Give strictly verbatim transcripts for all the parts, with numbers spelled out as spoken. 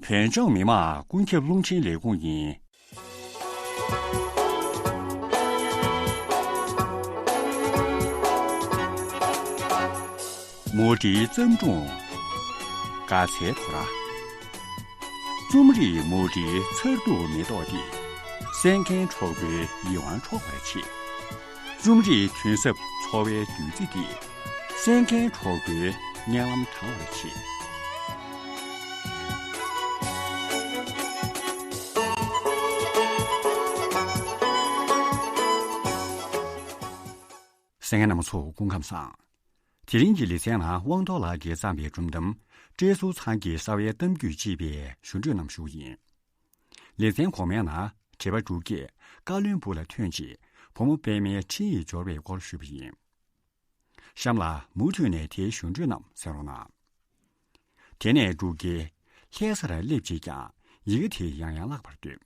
བོད་ལྗོངས་མི་དམངས་ཀུན་ཁྱབ་རླུང་འཕྲིན་ལས་ཁུངས་ཡིན། མུ་འབྲེལ་བརྩམས་སྒྲུང་། དགའ་ཚལ་དོ་ར། རྩོམ་རིག་མུ་འབྲེལ་མཚར་སྡུག་མེ་ཏོག་སྟེ། གསན་མཁན་གྲོགས་པོའི་ཡིད་དབང་འཕྲོག་པར་བྱེད། རྩོམ་རིག་དོན་ཟབ་འཚོ་བའི་བདུད་རྩི་འདིས། གསན་མཁན་གྲོགས་པོའི་སྙན་ལམ་དྲང་བར་བྱེད། གསན་མཁན་རྣམ་པ་ཚོ་སྐུ་ཁམས་བཟང་། དེ་རིང་གི་ལེ་ཚན་ནང་དབང་ཐོག་ལགས་ཀྱིས་བརྩམས་པའི་སྒྲུང་གཏམ། བཀྲས་ཟུར་ཚང་གི་གསར་བའི་གཏམ་རྒྱུད་ཅེས་པའི་ཞུ་འཕྲོས་རྣམས་ཞུ་གི་ཡིན། ལེ་ཚན་གོང་མའི་ནང་བྲེལ་བ་འབྲུག་རྒྱས་བཀའ་བློན་སྦུག་ལ་ཐོན་རྗེས་བུ་མོ་པད་མའི་འཕྲིན་ཡིག་འབྱོར་བའི་སྐོར་ཞུས་པ་ཡིན། གཤམ་ལ་མུ་མཐུད་ནས་དེའི་ཞུ་འཕྲོས་རྣམས་གསན་རོགས་གནང་། དེ་ནས་འབྲུག་རྒྱས་ལྷ་སར་སླེབས་རྗེས་ཀྱང་ཡི་གེ་དེ་ཡང་ཡང་བཀླགས་པར་འདོད།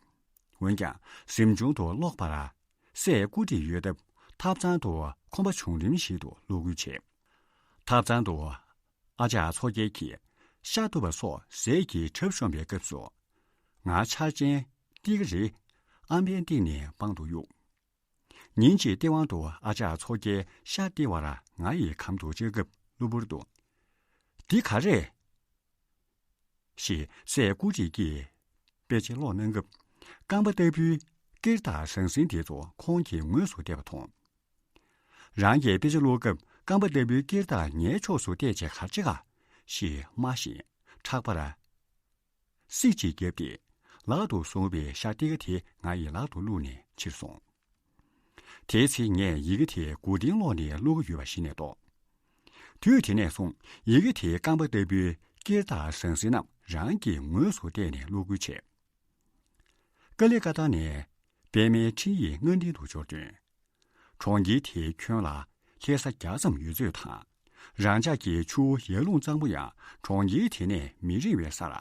འོན་ཀྱང་གཟིམ་ཆུང་དུ་ཀློག་པར་སྲས་སྐུ་བགྲེས་ཡོད་སྟབས་ཐབ་ཚང་དུ་ཁོམ་པ་བྱུང་རིམ་ཞིག་ཏུ་ཀློག་ཁུལ་བྱེད། ཐབ་ཚང་དུ་ཨ་ཅག་མཚོ་རྒྱལ་གྱིས་ཤ་གཏུབ་པ་སོགས་ཟས་ཀྱི་གྲབས་གཤོམ་པའི་སྐབས་སུ། ངར་ཆར་ཅན་ཏི་ཀ་རེ་ཨམ་བན་སྟེང་ནས་པང་དུ་གཡུགས། ཉིན་གཅིག་སྟེས་དབང་དུ་ཨ་ཅག་མཚོ་རྒྱལ་ཤ་སྟེར་བར་ང་ཡི་གམ་དུ་བཅར་སྐབས་གློ་བུར་དུ། འདི་ག་རེ། ཞེས་སྲས་སྐུ་བགྲེས་ཀྱིས་དཔེ་ཆ་ཀློག་གནང་སྐབས་རྐང་པ་ལྟ་བུའི་སྐེར་ཐག་ཟང་ཟིང་དེ་ཚོ་ཁོང་གིས་ངོས་སུ་བལྟས་པ་མཐོང་། རང་གིས་དཔེ་ཆ་ཀློག་སྐབས་རྐང་པ་ལྟ་བུའི་སྐེར་ཐག་ངའི་ཕྱོགས་སུ་གཏད་བྱས་ག་རེ་བྱེད་ག་ཞེས་སྨྲ་བཞིན་ཕྲག་པར་སིག་ཅིག་བརྒྱབ་སྟེ་ལག་ཏུ་བཟུང་བའི་ཤ་ཏི་ཀ་དེ་ང་ཡི་ལག་ཏུ་བླུགས་ནས་ཕྱིར་སོང་། དེའི་ཚེ་ངས་ཡི་གེ་དེ་མགོ་རྟིང་སློག་ནས་ཀློག་གི་ཡོད་པ་གཞི་ནས་རྟོགས། དུས་དེ་ནས་བཟུང་ཡི་གེ་དེའི་རྐང་པ་ལྟ་བུའི་སྐེར་ཐག་ཟང་ཟིང་རྣམས་རང་གིས་ངོས་སུ་བལྟས་ནས་ཀློག་ཁུལ་བྱས། ཀ་ལི་ཀ་ཏ་ནས་པད་མའི་འཕྲིན་ཡིག་སྔ་འཕྲིན་དུ་འབྱོར་དོན། གྲོང་ཁྱེར་དེའི་ཁྱོན་ལ་ལྷ་ས་བརྒྱ་ཙམ་ཡོད་ཚོད་དང་། རང་ཅག་གི་ཆུ་བོ་ཡར་ཀླུང་གཙང་པོ་ཡང་གྲོང་ཁྱེར་དེ་ནས་མི་རིང་བའི་སར་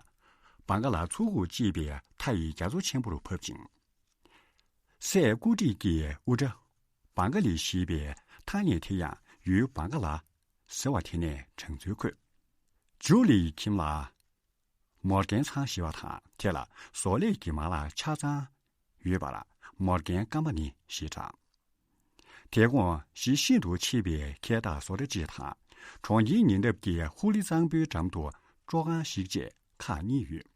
བང་ཁ་ལ་ཚུར་འགུག་ཅེས་པའི་མཐའ་ཡི་རྒྱ་མཚོ་ཆེན་པོར་བབ་ཅིང་། སྲས་སྐུ་བགྲེས་ཀྱི་དབུ་སྐྲ་བང་ཁ་ལས་བཞད་པའི་ཐ་སྙད་དེ་ཡང་ཡུལ་བང་ཁ་ལ་ཟེར་བ་དེ་ནས་གྲངས་ཚུལ་འཁོད། ཇུ་ལིའི་ཁྱིམ་ལ་མོར་གན་ཚང་ཞེས་པ་དང་དེ་ལ་བཟོ་ལས་ཀྱི་མ་ལག་ཆ་ཚང་ཡོད་པར་མོར་གན་སྐམ་པ་ནི་ཞེས་གྲགས། དེ་དགོང་གཞི་ཤིན་ཏུ་ཆེ་བའི་ཁལ་དང་བཟོ་གྲྭ་གཅིག་དང་གྲོང་ཁྱེར་ཉེ་འདབས་ཀྱི་ཧུ་ལི་གཙང་པོའི་འགྲམ་དུ་སྤྲོ་ཁང་ཞིག་བཅས་ཁག་གཉིས་ཡོད།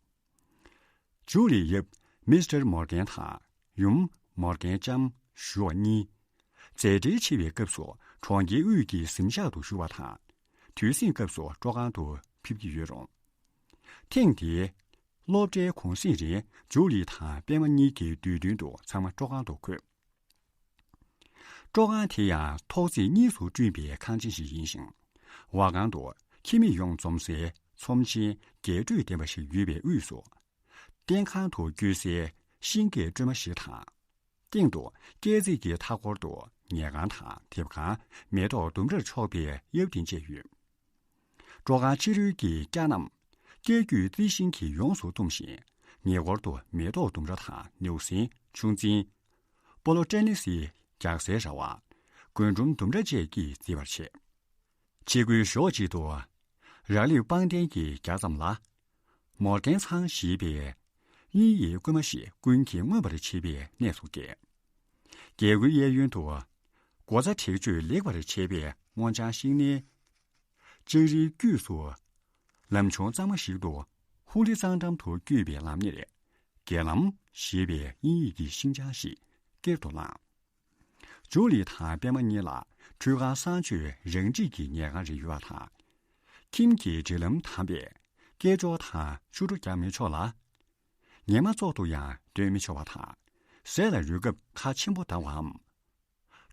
ཇུ་ལིའི་ཡབ་མིས་ཊར་མོར་གན་དང་ཡུམ་མོར་གན་ལྕམ་ཞུ་བ་གཉིས། མཛད་བྲེལ་ཆེ་བའི་སྐབས་སུ་གྲོང་ཁྱེར་དབུས་ཀྱི་གཟིམ་ཤག་ཏུ་བཞུགས་པ་དང་། དུས་ཟིང་སྐབས་སུ་སྤྲོ་ཁང་དུ་ཕེབས་ཀྱི་ཡོད་རུང་། ཐེངས་འདིའི་སློབ་གྲྭའི་གུང་གསེང་རིང་ཇུ་ལི་དང་པད་མ་གཉིས་ཀྱི་འདོད་འདུན་དུ་ཚང་མ་སྤྲོ་ཁང་དུ་འཁོད། སྤྲོ་ཁང་དེ་ཡང་ཐོག་བརྩེགས་གཉིས་སུ་བསྐྲུན་པའི་ཁང་ཆེན་ཞིག་ཡིན་ཞིང་། འོག་ཁང་དུ་ཁྱིམ་མི་ཡོངས་འཛོམས་སའི་ཚོམས་ཆེན་རྒྱས་སྤྲོས་ལྡན་པ་ཞིག་ཡོད་པའི་དབུས་སུ། སྟེང་ཁང་དུ་བསྐྱོད་སའི་ཤིང་སྐས་སྤྲོས་མ་ཞིག་དང་། སྟེང་དུ་སྐས་འཛེགས་ཀྱི་མཐའ་འཁོར་དུ་ཉལ་ཁང་དང་དེབ་ཁང་། མེ་ཏོག་ལྡུམ་རར་ཕྱོགས་པའི་གཡབ་རྟེན་བཅས་ཡོད། སྤྲོ་ཁང་ཕྱི་རོལ་གྱི་སྐྱ་རྣམས་སྐྱ་རྒྱུས་རྩི་ཤིང་གིས་ཡོངས་སུ་བཏུམས་ཤིང་། ཉེ་འཁོར་དུ་མེ་ཏོག་ལྡུམ་ར་དང་ནེའུ་གསིང་། ཆུ་འཛིན། སྤོ་ལོ་ཊེ་ནི་སི་རྒྱག་སའི་ར་བ། རྒུན་འབྲུམ་ལྡུམ་ར་བཅས་ཀྱིས་མཛེས་པར་བྱས། ཕྱི་སྒོའི་གཞོགས་གཅིག་ཏུ་རག་ལུས་པང་གདན་གྱི་རྒྱབ་ཙམ་ལ། མོར་གན་ཚང་ཞེས་པའི་དབྱིན་ཡིག་བརྐོས་མ་ཞིག་ཀུན་གྱིས་མངོན་པར་བྱེད་པའི་གནས་སུ་བཀལ། རྒྱལ་སྒོའི་གཡས་གཡོན་དུ་སྒོ་རྩ་བྲེག་གཅོད་ལེགས་པར་བྱས་པའི་སྔོ་ལྗང་ཤིང་སྣའི་ལྕགས་རིའི་དཀྱུས་སུ། ལམ་ཆུང་གཙང་མ་ཞིག་ཏུ་ཧུ་ལི་གཙང་འགྲམ་དུ་བསྐྱོད་པའི་ལམ་སྣེར། དགེ་ལམ་ཞེས་པའི་དབྱིན་ཡིག་གི་ཤིང་བྱང་ཞིག་དཀྱིལ་དུ་བསླངས། ཇུ་ལི་དང་པད་མ་གཉིས་ལ་ཁྲུས་ཁང་གསང་སྤྱོད་རང་འཁྲིས་ཀྱི་ཉལ་ཁང་རེ་ཡོད་པ་དང་། ཁྱིམ་གྱི་སྒྲིག་ལམ་དམ་པས་སྐད་ཅོར་དང་ཆུ་བྲོ་རྒྱག་མི་ཆོག་ལ། ཉི་མ་བཙོག་ཏུ་ཡང་སྡོད་མི་ཆོག་པ་དང་། ཟས་ལ་རོལ་སྐབས་ཁ་ཆེན་པོ་གདང་བའམ།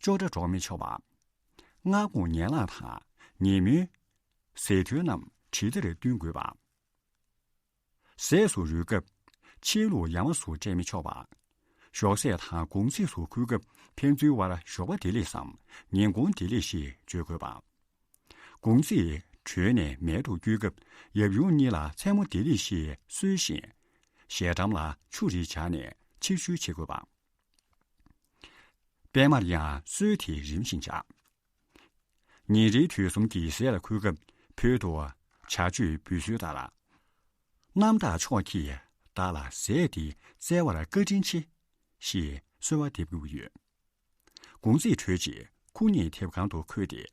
ཅོག་འདྲ་སྒྲོག་མི་ཆོག་པ། སྔ་དགོང་ཉལ་ལངས་དང་ཉིན་མོའི་ཟས་ཐུན་རྣམས་དྲི་ལྟར་བསྟུན་དགོས་པ། ཟས་སུ་རོལ་སྐབས་ཕྱི་ལུགས་ཡ་མ་སུ་སྤྲད་མི་ཆོག་པ། ཞོགས་ཟས་དང་གུང་ཚིགས་སུ་ཁུལ་སྐབས་ཕན་ཚུན་དབར་ཞོགས་པ་བདེ་ལེགས་སམ་ཉིན་གུང་བདེ་ལེགས་ཞེས་བརྗོད་དགོས་པ། གུང་ཚིགས་གྲོལ་ནས་མལ་དུ་བསྐྱོད་སྐབས་ཡབ་ཡུམ་གཉིས་ལ་མཚན་མོ་བདེ་ལེགས་ཞེས་གསོལ་ཞིང་། ཞལ་འགྲམ་ལ་ཆུ་རེ་སྦྱར་ནས་ཕྱིར་བཤོལ་བྱེད་དགོས་པ། པད་མར་ཡང་གསོལ་དེ་རིམ་བཞིན་བྱ། ཉིན་རེའི་དུས་གསུམ་གྱི་ཟས་ལ་ཁུལ་སྐབས་བོད་དུ་བྱ་སྤྱོད་འབུལ་སྲོལ་ལྟར། རྣམ་དག་མཆོག་གིས་བདག་ལ་ཟས་འདི་བསྩལ་བར་བཀའ་དྲིན་ཆེ། ཞེས་གསོལ་བ་འདེབས་དགོས་ཀྱི་ཡོད། དགུང་ཚིགས་གྲོལ་རྗེས་ཁོང་གཉིས་དེབ་ཁང་དུ་འཁོད་དེ།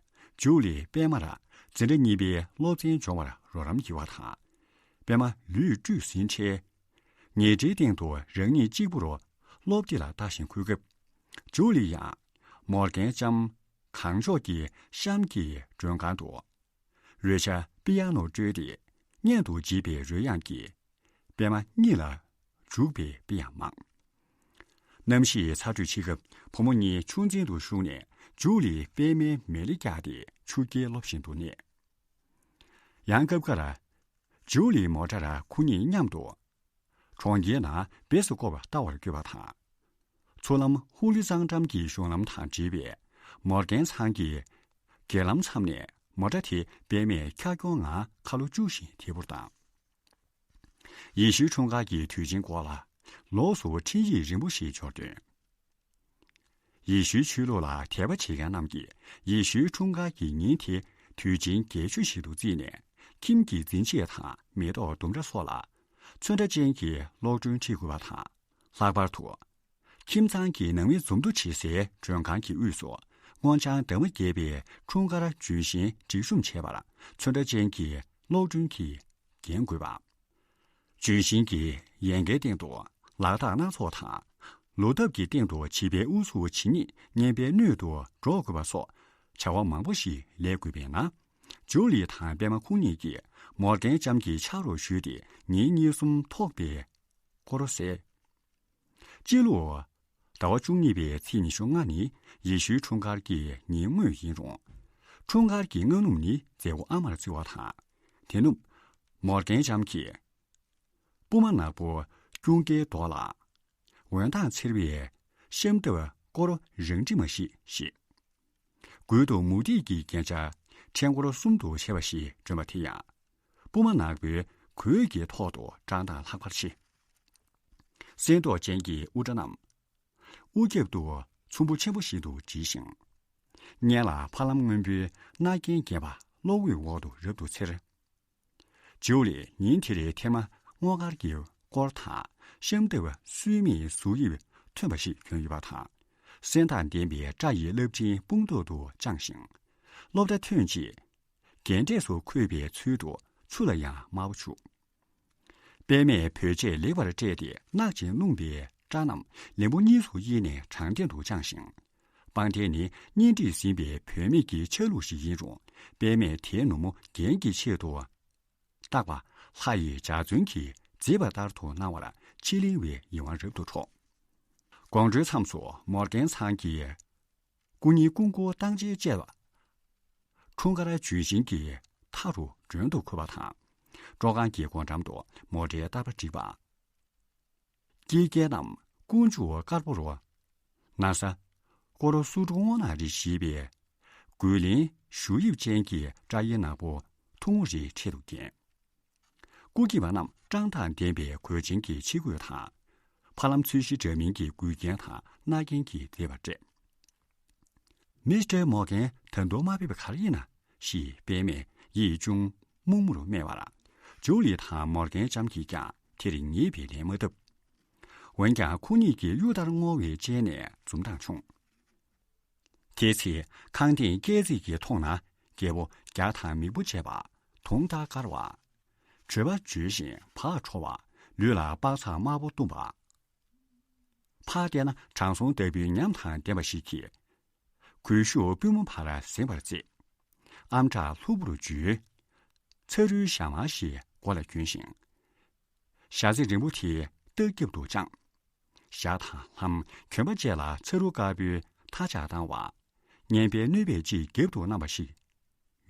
ཇུ་ལི་པད་མར་འཛིན་གྲྭ་གཉིས་པའི་སློབ་ཚན་སྦྱོང་བར་རོགས་རམ་བགྱི་བ་དང་། པད་མ་ལུས་བཀྲུས་ཟིན་འཕྲལ། ཉལ་ཁྲིའི་སྟེང་དུ་རང་ཉིད་གཅིག་པུར་སློབ་དེབ་ལ་ལྟ་བཞིན་འཁོད་སྐབས། ཇུ་ལི་ཡང་མོར་གན་ལྕམ་གང་མགྱོགས་ཀྱི་གཤམ་གྱི་མགྲོན་ཁང་དུ། རོལ་ཆ་པི་ཡ་ནོ་དཀྲོལ་ཏེ་སྙན་དུ་བརྗིད་པའི་རོལ་དབྱངས་ཀྱིས་པད་མ་གཉིད་ལ་འཇུག་པའི་དཔེ་ཡང་མང་། གནམ་གཤིས་ཚ་དྲོད་ཆེ་སྐབས་བུ་མོ་གཉིས་ཆུ་འཛིན་དུ་ཞུགས་ནས་ཇུ་ལིས་པད་མའི་མལ་ལེ་བཀྱགས་ཏེ་ཆུ་རྐྱལ་སློབ་བཞིན་དུ་གནས། ཡང་སྐབས་འགར། ཇུ་ལིའི་མོ་ཊར་ཁོ་གཉིས་མཉམ་དུ། གྲོང་ཁྱེར་ནང་བེ་སུ་ཀོབ་ལྟ་བར་བསྐྱོད་པ་དང་། མཚོ་ལམ་ཧུ་ལི་གཙང་འགྲམ་གྱི་གཞུང་ལམ་དང་འབྲེལ་བའི་མོར་གན་ཚང་གི་སྒེར་ལམ་མཚམས་ནས་མོ་ཊ་དེ་པད་མས་འཁྱག་གྱོང་ངང་ཁ་ལོ་བཅུག་བཞིན་དལ་བུར་བཏང་། ཡེ་ཤུའི་འཁྲུངས་སྐར་གྱི་དུས་ཆེན་སྐོར་ལ་ལོགས་སུ་འཕྲིན་ཡིག་རིང་པོ་ཞིག་འབྱོར་དོན། ཡེ་ཤུའི་ཆོས་ལུགས་ལ་དད་པ་བྱེད་མཁན་རྣམས་ཀྱིས་ཡེ་ཤུའི་འཁྲུངས་སྐར་གྱི་ཉིན་དེ་དུས་ཆེན་རྒྱས་ཤོས་ཤིག་ཏུ་བརྩིས་ནས། ཁྱིམ་གྱི་འཛིན་ཆས་དང་མེ་ཏོག་ལྡུམ་ར་སོགས་ལ་ཚོན་ཁྲ་ཅན་གྱི་གློག་སྒྲོན་འཁྲིད་དགོས་པ་དང་། ལྷག་པར་དུ། ཁྱིམ་ཚང་གི་ནང་མི་འཛོམས་འདུ་བྱེད་སའི་མགྲོན་ཁང་གི་དབུས་སུ། སྔོ་ལྗང་འདབ་མ་རྒྱས་པའི་འཁྲུངས་སྐར་ལྗོན་ཤིང་སྒྲིག་གཤོམ་བྱས་པར་ཚོན་ཁྲ་ཅན་གྱི་གློག་སྒྲོན་གྱིས་བརྒྱན་དགོས་པ། ལྗོན་ཤིང་གི་ཡལ་གའི་སྟེང་དུ་ལག་རྟགས་སྣ་ཚོགས་དང་། ལོ་འདབ་ཀྱི་སྟེང་དུ་བྱིས་པའི་དབུ་གཟུགས་ཇི་སྙེད་བརྙན་པའི་སྣོད་དུ་སྒྲོག་དགོས་པ་སོགས་བྱ་བ་མང་པོ་ཞིག་ལས་དགོས་པས་ན། ཇུ་ལི་དང་པད་མ་ཁོང་གཉིས་ཀྱིས་མོར་གན་ལྕམ་གྱི་ཕྱག་རོགས་ཞུས་ཏེ་ཉིན་གཉིས་གསུམ་ཐོགས་པའི་སྐོར་གསལ། སྤྱི་ལོ་ཟླ་བ་བཅུ་གཉིས་པའི་ཚེས་ཉི་ཤུ་ལྔ་ནི་ཡེ་ཤུའི་འཁྲུངས་སྐར་གྱི་ཉིན་དངོས་ཡིན་རུང་། འཁྲུངས་སྐར་གྱི་སྔ་ནུབ་ནི་མཛད་སྒོ་ཨ་མར་བརྩི་བ་དང་། དེ་ནུབ་མོར་གན་ལྕམ་གྱིས། སྤུ་མ་ནག་པོ་ཀྱུང་ཀའི་རྡོ་ལ། འོད་མདངས་འཚེར་བའི་ཤམ་ཐབས་དཀོར་རང་འགྲིག་མ་ཞིག་བཞེས། མགུལ་དུ་མུ་ཏིག་གི་རྒྱན་ཆ་ཕྲེང་སྐོར་གསུམ་དུ་བྱས་པ་ཞིག་བསྒྲོན་པ་དེ་ཡང་། སྤུ་མ་ནག་པོའི་གོས་ཀྱི་ཐོག་ཏུ་བཀྲག་མདངས་ལྷག་པར་ཆེ། གསེར་མདོག་ཅན་གྱི་དབུ་སྐྲ་རྣམས་དབུ་རྒྱབ་ཏུ་ཚོམ་བུ་ཆེན་པོ་ཞིག་ཏུ་བྲིས་ཤིང་། སྙན་ལ་ཕ་ལམ་སྔོན་པོའི་རྣ་རྒྱན་བརྒྱན་པ་གློག་འོད་འོག་ཏུ་རབ་ཏུ་འཚེར། ཇོ་ལིས་ཉིན་དེ་རའི་ཐེངས་མ་སྔོ་དཀར་གྱི་སྐོར་དང་ཤམ་ཐབས་སུས་མེད་གཟུགས་དབྱིབས་ཐོན་པ་ཞིག་གྱོན་ཡོད་པ་དང་། སེམས་ཐག་ལྡན་པའི་སྐྲ་ཡི་རླབས་ཆེན་དཔུང་ཐོག་ཏུ་དཔྱངས་ཤིང་། སློབ་གྲྭ་ཐོན་རྗེས། རྒན་གྲས་སུ་འཁོད་པའི་ཚུལ་དུ་ཆུ་ལ་ཡང་དམར་པོ་བྱུགས། པད་མས་བོད་ཆས་ལེགས་པར་སྤྲས་ཏེ་གནག་ཅིང་རླུང་བའི་སྐྲ་རྣམས་ལན་བུ་གཉིས་སུ་དབྱེ་ནས་དྲང་བདེན་དུ་དཔྱངས་ཤིང་། པང་གདན་ནི་གཉེན་སྒྲིག་ཟིན་པའི་བུད་མེད་ཀྱི་ཆ་ལུགས་ཤིག་ཡིན་རུང་། པད་མས་དེའི་ནུབ་མོ་རྒྱན་གྱི་ཆེད་དུ་བཏགས་པ་ལྷ་ཡི་འཇའ་ཚོན་གྱིས་མཛེས་པ་ལྟར་དུ་སྣང་བར་ཕྱི་གླིང་བའི་ཡིད་དབང་རབ་ཏུ་འཕྲོག་དགོང་དྲོའི་མཚམས་སུ་མོར་གན་ཚང་གིས། སྐུ་ཉིད་སྐུ་འཁོར་བཏང་ཆེན་བཅས་ལ། འཁྲུངས་སྐར་ལྗོན་ཤིང་གི་མཐའ་རུ་མགྲོན་དུ་འཁོད་པ་དང་། སྤྲོ་ཁང་གི་སྒོ་འགྲམ་དུ་མོ་ཊའི་ཏར་པ་བསྒྲིགས་པ། སྐྱེས་རྒྱལ་རྣམས་དཀོན་མཆོག་དཀར་པོ་རུ། ན་བཟའ་སྐོར་སུ་འབྲུ་སྔོ་ནག་རེ་བཞེས་པའི། མགུལ་ལེན་གཞུ་དབྱིབས་ཅན་གྱི་སྐྲ་ཡི་ནག་པོ་ཐུང་ངུ་རེ་འཕྲེད་དུ་བརྒྱན། སྐུ་སྐྱེས་པ་རྣམས་བཀྲག་མདངས་ལྡན་པའི་གོས་ཆེན་གྱི་ཕྱི་གོས་དང་། ཕ་ལམ་ཚོས་གཞི་འདྲ་མིན་གྱི་མགུལ་རྒྱན་དང་རྣ་རྒྱན་གྱིས་མཛེས་པར་སྤྲས། མི་སི་ཊར་མོར་གན་ད་དུང་མ་ཕེབས་པ་ག་རེ་ཡིན་ན། ཞེས་པད་མས་ཡིད་ཅུང་མུག་མུག་རུ་སྨྲས་པར། ཇོ་ལི་དང་མོར་གན་ལྕམ་གྱིས་ཀྱང་དེར་ངེས་པའི་ལན་མ་བཏབ། འོན་ཀྱང་ཁོ་གཉིས་ཀྱིས་གཡུ་ལྟར་སྔོ་བའི་སྤྱན་ནས་འཛུམ་མདངས་ཕྱུང་། དེ་ཚེ་ཁང་སྟེང་སྐས་འཛེགས་ཀྱི་ཐོག་ན་རྒྱལ་པོ་རྒྱ་དང་མིག་དཔེ་བྱས་པ་དུང་ལྟར་དཀར་བ། བྲོ་བ་བརྗོད་བཞིན་བག་ཁྲོ་བ། ལུས་ལ་པགས་ཚག་དམར་པོ་བཏུམས་པ། ཕར་བལྟས་ན་དྲང་སྲོང་ལྟ་བུའི་ཉམས་དང་ལྡན་པ་ཞིག་གིས། གོས་ཤུགས་པུས་མོ་བར་གཟེངས་པར་བརྩེགས། ཨམ་ཕྲག་ལྷུག་པོར་འཇུས། ཚ་རུའི་ཞྭ་དམར་ཞིག་མགོ་ལ་གྱོན་ཞིང་། ཞྭ་རྩེ་རིང་པོ་དེ་ལྟག་རྒྱབ་ཏུ་དཔྱངས། ཞྭ་དང་ལྷམ་གྱོན་པ་བཅས་ལ་ཚ་རུ་དཀར་པོའི་མཐའ་ལྕགས་བཏང་བ། སྙན་པའི་སྣོད་པས་གཅིག་རྒྱབ་ཏུ་བསྣམས་པ་ཞིག་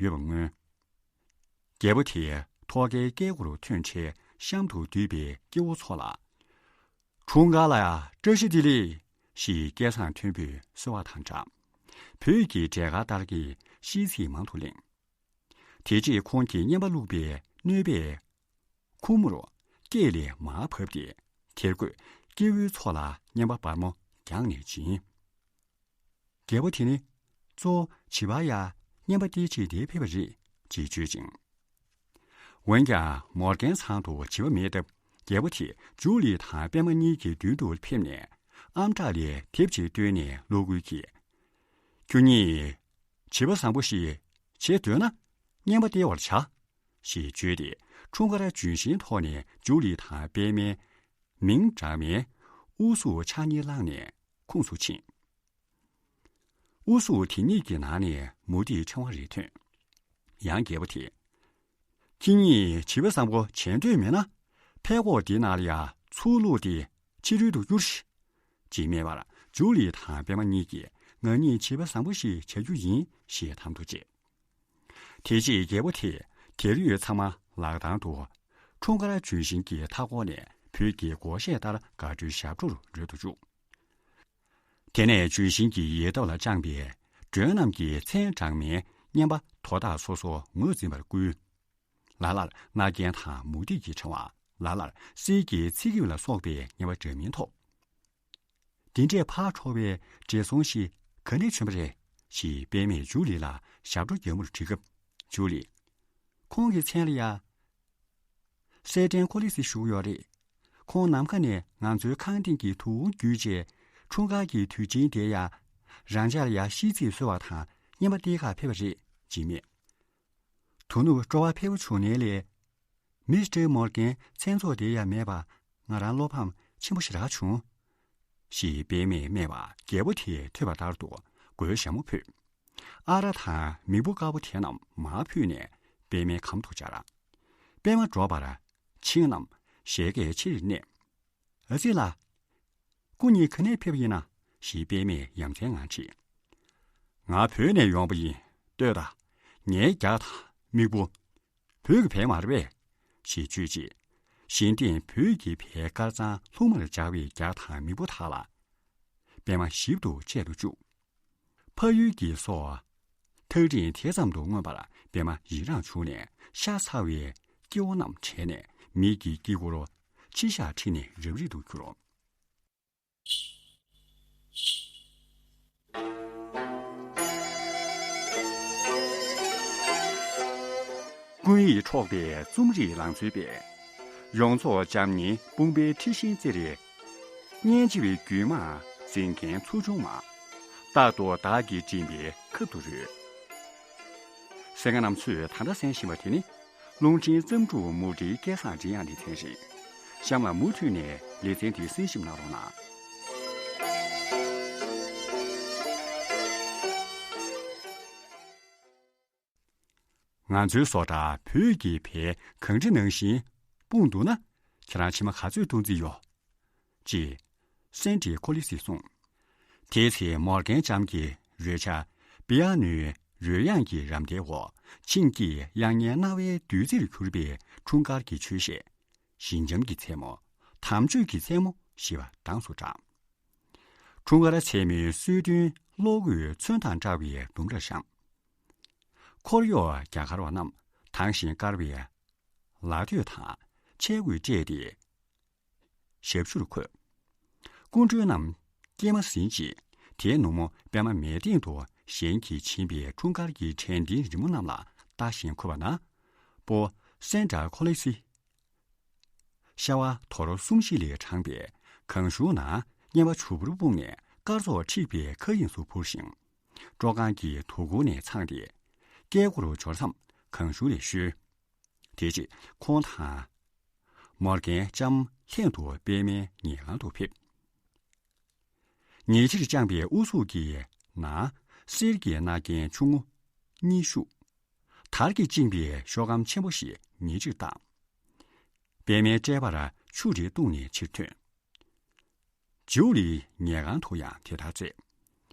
ཡོད་པར་མངོན། རྒྱལ་པོ་དེ་ཐོག་ཁའི་སྐས་འགོར་ཐོན་འཕྲལ་གཤམ་དུ་འདུས་པའི་སྐྱེ་བོ་ཚོ་ལ། འཁྲུངས་སྐར་ལ་བཀྲ་ཤིས་བདེ་ལེགས་ཞེས་སྐད་གསང་མཐོན་པོས་གསོལ་བ་དང་སྦྲགས། བོད་ཀྱི་འབྲས་དཀར་ལྟར་གྱི་ཤིས་ཚིག་མང་དུ་གླེང་། དེ་རྗེས་ཁོང་གིས་རྔན་པ་བླུགས་པའི་སྣོད་པས་ཁོར་མོར་སྐེད་ལས་མར་བབས་ཏེ། དེར་འཁོད་སྐྱེ་བོའི་ཚོགས་ལ་རྔན་པ་སྦར་མོ་རྒྱང་ནས་སྦྱིན། རྒྱལ་པོ་དེ་ནི་གཙོ་བོ་བྱི་བ་ཡ་རྔན་པ་སྟེར་ཆེད་འདིར་ཕེབས་པ་རེད་ཅེས་བརྗོད་ཅིང་། འོན་ཀྱང་མོར་གན་ཚང་དུ་བྱིས་པ་མེད་སྟབས། རྒྱལ་པོ་དེས་ཇུ་ལི་དང་པད་མ་གཉིས་ཀྱི་མདུན་དུ་ཕེབས་ནས། ཨམ་ཕྲག་ལས་དེབ་ཅིག་བཏོན་ནས་གློ་སྐུལ་གྱིས། ཁྱོད་གཉིས་བྱིས་པ་བཟང་པོ་ཞིག་བྱེད་འདོད་ན། རྔན་པ་སྟེར་བར་བྱ། ཞེས་བརྗོད་དེ། འཁྲུངས་སྐར་ལྗོན་ཤིང་ཐོག་ནས་ཇུ་ལི་དང་པད་མའི་མིང་བསྒྲགས་མའི་ཨུ་གཟུགས་ཕྱག་གཉིས་བླངས་ནས་ཁོངས་སུ་ཕྱིན། ཨུ་གཟུགས་དེ་གཉིས་ཀྱི་ནང་ནས་མུ་ཏིག་ཕྲེང་བ་རེ་ཐོན། ཡང་རྒྱལ་པོ་དེས། ཁྱེད་གཉིས་བྱིས་པ་བཟང་པོ་བྱེད་འདོད་མེད་ན། ཕད་ཀོག་འདི་ནང་ལ་ཡ་ཚུར་བླུགས་ཏེ་ཕྱི་རོལ་དུ་བསྐྱུར་ཞིག་ཅེས་སྨྲས་པར། ཇུ་ལི་དང་པད་མ་གཉིས་ཀྱིས་ང་གཉིས་བྱིས་པ་བཟང་པོ་ཞིག་བྱ་རྒྱུ་ཡིན་ཞེས་དམ་དུ་བཅས། དེ་རྗེས་རྒྱལ་པོ་དེས་དེར་ཡོད་ཚང་མ་ལག་གདང་དུ། འཁྲུངས་སྐར་ལྗོན་ཤིང་གི་མཐའ་འཁོར་ནས་བོད་ཀྱི་སྒོར་གཞས་ལྟར་དགའ་སྤྲོའི་ཞབས་བྲོར་རོལ་དུ་བཅུག་དེ་ནས་ལྗོན་ཤིང་གི་ཡལ་འདབ་ལ་དཔྱངས་པའི་མགྲོན་རྣམས་ཀྱིས་མཚན་བགྲངས་མའི་རྔན་པ་དོ་བདག་སོ་སོ་ངོས་འཛིན་པར་བསྐུལ། ལ་ལར་རྣ་རྒྱན་དང་མུ་ཏིག་གི་ཕྲེང་བ། ལ་ལར་གསེར་གྱི་ཚིག་དབྱིབས་ལ་སོགས་པའི་རྔན་པ་འདྲ་མིན་ཐོབ། འདི་འདྲས་ཕར་འཕྲོ་བའི་བགྲེས་སོང་ཞིག་ག་ནས་བྱོན་པ་རེད། ཞེས་པད་མས་ཇུ་ལི་ལ་ཞབས་བྲོ་རྒྱག་མུར་དྲིས་སྐབས། ཇུ་ལི། ཁོང་གི་མཚན་ལ་ཡ། སེ་ཏན་ཁོ་ལི་སི་ཞུགས་ཡོད་རེད། ཁོང་ནམ་མཁའ་ནས་ང་ཚོའི་ཁང་སྟེང་གི་དུ་བ་བརྒྱུད་རྗེས། འཁྲུངས་སྐར་གྱི་དུས་ཆེན་དེ་ཡ། རང་ཅག་ལ་ཡ་ཤིས་ཚིག་གསོལ་བ་དང་རྔན་པ་སྟེར་གར་ཕེབས་པ་རེད་ཅེས་སྨྲས། དོ་ནུབ་སྤྲོ་བ་འཕེལ་པོ་བྱུང་ནའི་ལས། མི་སི་ཊར་མོར་གན་མཚན་ཚོགས་དེ་ཡ་མེད་པ། ང་རང་བློ་ཕམ་ཆེན་པོ་ཞེ་དྲག་བྱུང་། ཞེས་པད་མས་སྨྲས་པ། རྒྱལ་པོ་དེས་ཐོས་པ་ལྟར་དུ་མགོའི་ཞྭ་མོ་ཕུད། ཨ་ར་དང་མིག་བུ་དཀར་པོ་དེ་རྣམས་མར་ཕུད་ནས་པད་མའི་གམ་དུ་སྦྱར། པད་མ་འགྲོགས་པར་ཕྱིན་རྣམས་ཞལ་གྱིས་ཕྱིར་མནན། ཨ་ཙི་ལ། སྐུ་ཉིད་ག་ནས་ཕེབས་པ་ཡིན་ན། ཞེས་པད་མས་ཡ་མཚན་ངང་དྲིས། ང་བོད་ནས་ཡོང་པ་ཡིན། ལྟོས་དང་། ངའི་རྒྱགས་དང་མིག་བུ། བོད་ཀྱི་བལ་མ་རེད་པས། ཞེས་བརྗོད་རྗེས། གཞན་བརྟེན་བོད་ཀྱི་བལ་དཀར་གཙང་ལྷུག་མར་སྦྱར་བའི་རྒྱགས་དང་མིག་བུ་དག་ལ། པད་མ་ཞིབ་ཏུ་དཔྱད་དུ་བཅུག་ཕ་ཡུལ་གྱི་སོ། ཐག་རིང་དེ་ཙམ་དུ་མངོན་པར་པད་མ་ཡི་རངས་བྱུང་ནས། ཤ་ཚ་བའི་སྐྱེ་བོ་རྣམས་དྲན་ནས། མིག་གི་དཀྱིལ་འཁོར་ཕྱི་བཞག་ཁྲིད་ནས་རབ་རིབ་ཏུ་གྱུར། ཀུན་ཡིད་འཕྲོག་པའི་རྩོམ་རིག་ལང་ཚོའི་དཔལ། ཡོངས་རྫོགས་འཇམ་མཉེན་དཔུང་པའི་འཁྲི་ཤིང་རྩེར། སྙན་འཇེབས་པའི་རྒྱུད་མང་འཛིན་མཁན་ཚོགས་ཆུང་མ། རྟག་ཏུ་བདག་གིས་འདྲེན་པའི་ཁབ་ཏུ་རོལ། གསན་མཁན་རྣམ་ཚོས་ད་ལྟ་གསན་བཞིན་པ་དེ་ནི། རླུང་འཕྲིན་བརྩམས་སྒྲུང་མུ་འབྲེལ་སྐལ་བཟང་མགྲིན་དབྱངས་ལེ་ཚན་རེད། གཤམ་ལ་མུ་མཐུད་ནས་ལེ་ཚན་དེ་གསན་ཞིབ་གནང་རོགས་གནང་། ང་ཚོའི་བཟོ་གྲྭ་བོད་ཀྱི་བལ་གང་འདྲ་ནང་བཞིན་སྤུངས་འདུག་ན། ཁྱེད་རང་མཆིལ་མ་ག་ཚོད་གཏོང་རྩིས་ཡོད། ཅེས་སན་ཏྲི་ཁོ་ལི་སིས་གསུངས། དེའི་ཚེ་མོར་གན་ལྕམ་གྱིས་རོལ་ཆ་པི་ཡ་ནོའི་རོལ་དབྱངས་ཀྱི་རམ་འདེགས་འོག་བྱིངས་ཀྱིས་དབྱངས་སྙན་རྣ་བའི་བདུད་རྩིར་གྱུར་པའི་འཁྲུངས་སྐར་གྱི་ཆོས་གཞས། ཞི་འཇམ་གྱི་མཚན་མོ། དམ་ཆོས་ཀྱི་མཚན་མོ་ཞེས་པ་གྲངས་སུ་བགྲངས། འཁྲུངས་སྐར་མཚན་མོའི་གསོལ་སྟོན་གློག་འོད་ཚོན་དང་བཀྲ་བའི་ལྡུམ་རར་བཞེངས། འཁོར་གཡོག་རྒྱ་གར་བ་རྣམས་དྭངས་ཤིང་དཀར་བའི་ལ་སྟོད་དང་ཆས་གོས་སྤྲས་ཏེ་ཞབས་ཞུར་འཁོད། སྐུ་མགྲོན་རྣམས་སྐྱེལ་མ་ཟིན་རྗེས། དེའི་ནུབ་མོ་པད་མ་མལ་སྟེང་དུ་གཞན་གྱིས་བྱིན་པའི་འཁྲུངས་སྐར་གྱི་དྲན་རྟེན་རི་མོ་རྣམས་ལ་ལྟ་ཞིང་འཁོད་པ་ན། སྤོ་སན་ཏྲ་ཁོ་ལེ་སི། ཤ་བ་དོར་སུམ་བཞི་ལས་དྲངས་པའི་གང་ཞུང་ནང་རྔན་པ་ཇུ་བུར་སྤུངས་ནས་སྐར་ཚོགས་འཁྲིགས་པའི་མཁའ་དབྱིངས་སུ་འཕུར་ཞིང་། སྤྲོ་ཁང་གི་དོ་ཁུར་ནས་འཚངས་ཏེ། སྐས་འཁོར་འབྱོར་མཚམས་གང་ཞུང་ལས་བཤོལ། དེ་རྗེས་ཁོང་དང་མོར་གན་ལྕམ་ལྷན་དུ་པད་མའི་ཉལ་ཁང་དུ་ཕེབས། ཉལ་ཕྱིར་དཔྱངས་པའི་ཨུ་ཚུགས་ཀྱི་ནང་གསེར་གྱི་རྣ་རྒྱན་ཆུང་ངུ་གཉིས་བཞུགས། དར་གྱིས་བཅིངས་པའི་ཤོག་སྒམ་ཆེན་པོ་ཞིག་ཉལ་ཕྱིར་བཏང་། པད་མའི་ཀྲས་པར་ཆུ་རེ་བཏུངས་ནས་ཕྱིར་ཐོན། ཇུ་ལིའི་ཉལ་ཁང་དུ་ཡང་དེ་ལྟར་མཛད།